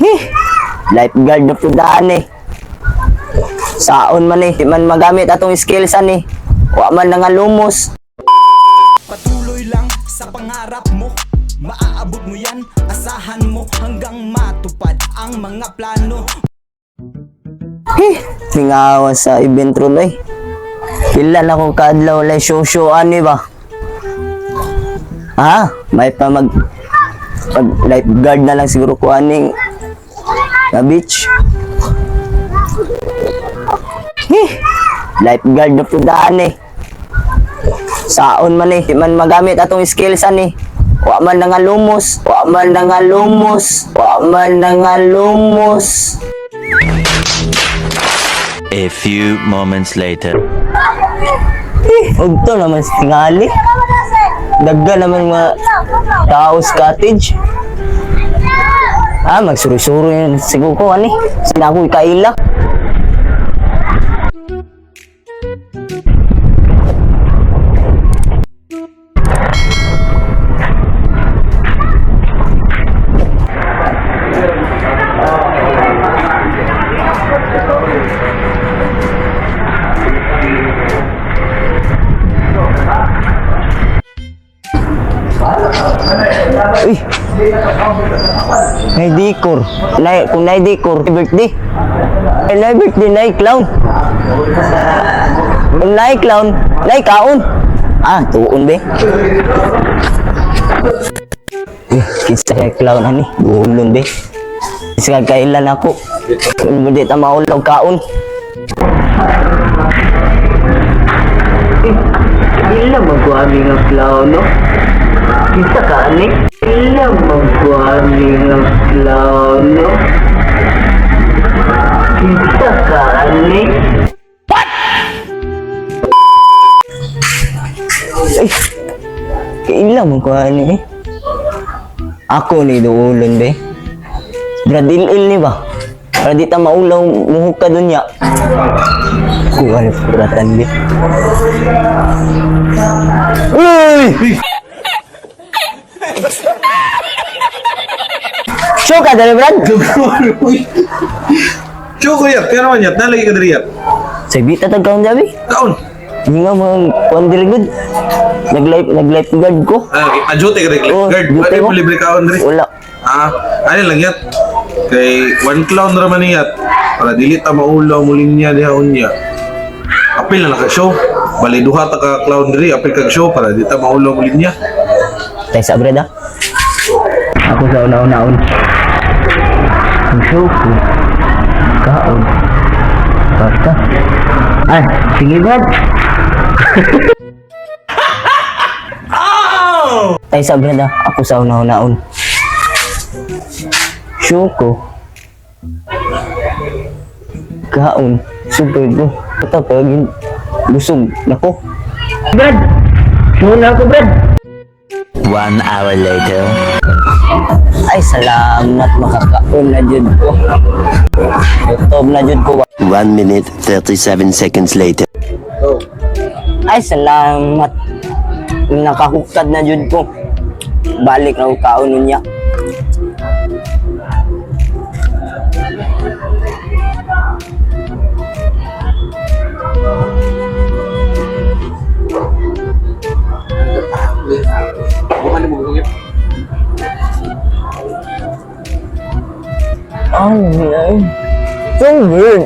Eh, lifeguard na po daan eh. Saon man eh, di man magamit atong skills ani. Wa man na nga lumos. Patuloy lang sa pangarap mo. Maaabot mo yan, asahan mo hanggang matupad ang mga plano. Eh, tingawa sa event room eh. Pila na kong kaadlaw walay show-show ani ba? Ah, may pa mag pag lifeguard na lang siguro ko aning na beach. Eh, lifeguard na po daan eh. Saon man eh, di man magamit atong skills ani. Wa man na nga lumos, wa man na nga lumos, wa man na nga lumos. A few moments later. Ugto naman sa tingali. Dagga naman mga tao sa cottage. Ah, magsuro-suro yun. Siguro ko, ani. Sila ako ikaila. Uy! Nay decor. Nay, kung nay decor, birthday. Ay, nay birthday, nay clown. Kung nay clown, nay kaon. Ah, tuon be. Eh, kinsa kay clown ani? Duolon be. Isa kailan ako. Kung di ta maulaw kaon. Eh, ila magkuami nga clown, no? Kinsa ka ani? Ila magkuami nga clown, no? Kinsa ka ani? What? Ay, kaila mo ko ani eh. Ako ni duulon be. Brad il ni ba? Para di ta maulaw muhok ka dun ya. Kuha ni puratan be. Uy! Show ka dali, Brad. Choco yat, kaya naman yat, nalagi ka diri yat. Sa bita tag kaon jabi. Kaon. Hindi nga mga kuan diri good. Nag-life nag guard ko. Ah, adjute ka diri. Oh, Guard, duty wala ko. mo libre kaon diri. Wala. Ah, ano lang yat. Kay one clown ra man ni yat. Para dili ta maulaw mo linya diha unya. Apil na naka show. Bali duha ta ka clown diri, apil kag show para di ta maulaw mo linya. Tay sa Brad ah. Ako sa una-unaon. Ang show ko. Kaon. Basta. Ay, sige Brad. Tay sa Brad ah. Ako sa una-unaon. Show ko. Kaon. Super go. Ito pag busog. Nako. Brad! Show na ako, Brad! 1 hour later. Ay, salamat makakaon na jud ko. Gutom na jud ko. 1 minute, 37 seconds later. Ay, salamat. Nakahukad na jud ko. Balik na ko kaon niya. Ay, ay. So good.